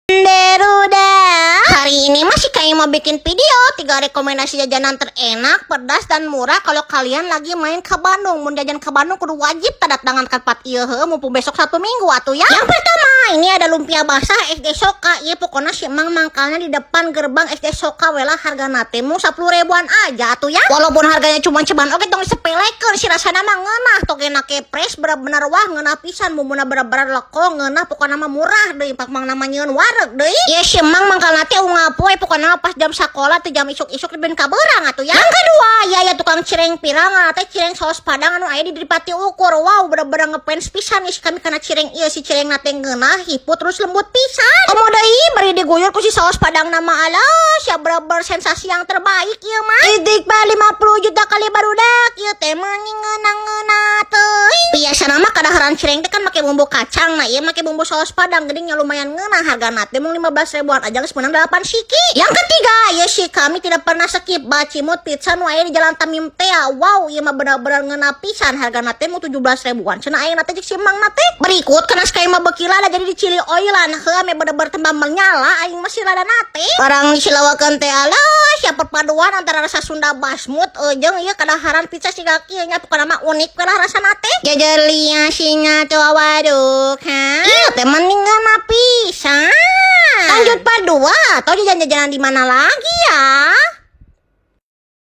Barudak. Hari ini masih kayak mau bikin video tiga rekomendasi jajanan terenak, pedas, dan murah kalau kalian lagi main ke Bandung. Mun jajan ke Bandung kudu wajib tanda tangan ke tempat ieu heuh, mumpung besok Sabtu Minggu atuh ya. Yang pertama, ini ada lumpia basah SD Soka. Ieu pokoknya si Mang mangkalnya di depan gerbang SD Soka we lah, hargana teh mung 10 ribuan aja atuh ya. Walaupun harganya cuma ceban oke, tong disepelekeun, si rasana mah ngeunah, togena ke fresh, bener-bener wah, ngeunah pisan, bumbuna bener-bener leko, ngeunah, pokoknya mah murah deui, pak mang nama nyieun wareg deui. Ya, si Mang mangkalna teh unggal poe, pokoknya pas jam sekolah teh, jam isuk-isuk ben kabeurang atuh ya. Yang kedua, ya ya tukang cireng pirang teh, cireng saus padang anu aya di Dipati Ukur. Wow, bener-bener ngefans pisan nih kami karena cireng ieu, si cireng teh ngeunah, hiput, terus lembut pisan. Komo deui bari diguyur ku si saus padang nama, alah, sia, bener-bener sensasi yang terbaik ieu mah. Titik pa 50 juta kali, barudak, ieu teh mah ngeunah-ngeunah teuing. Biasana mah kadaharan cireng teh kan make bumbu kacang. Nah, ieu make bumbu saus padang, geuning lumayan ngeunah, hargana teh mung 15 ribuan aja geus meunang 8 siki. Yang ketiga, ya si kami tidak pernah skip Bacimut Pizza nu aya di Jalan Tamim teh. Wow, ieu mah bener-bener ngeunah pisan, hargana teh mung 17 ribuan. Cenah ayeuna teh jeung si Mang na teh. Berikut kana sekali mah beuki lada, jadi di chili oilan heuh, ame bener-bener tambah menyala aing masih lada nate. Barang disilawakeun teh, alah, siapa, perpaduan antara rasa Sunda basmut jeung ieu kadaharan pizza siga kieu nya, pokona mah unik we lah rasana teh. Jajalia singa tuh, waduh ha. Ieu teh mending ngeunah pisan. Lanjut part 2 atau jajan-jajanan di mana lagi ya?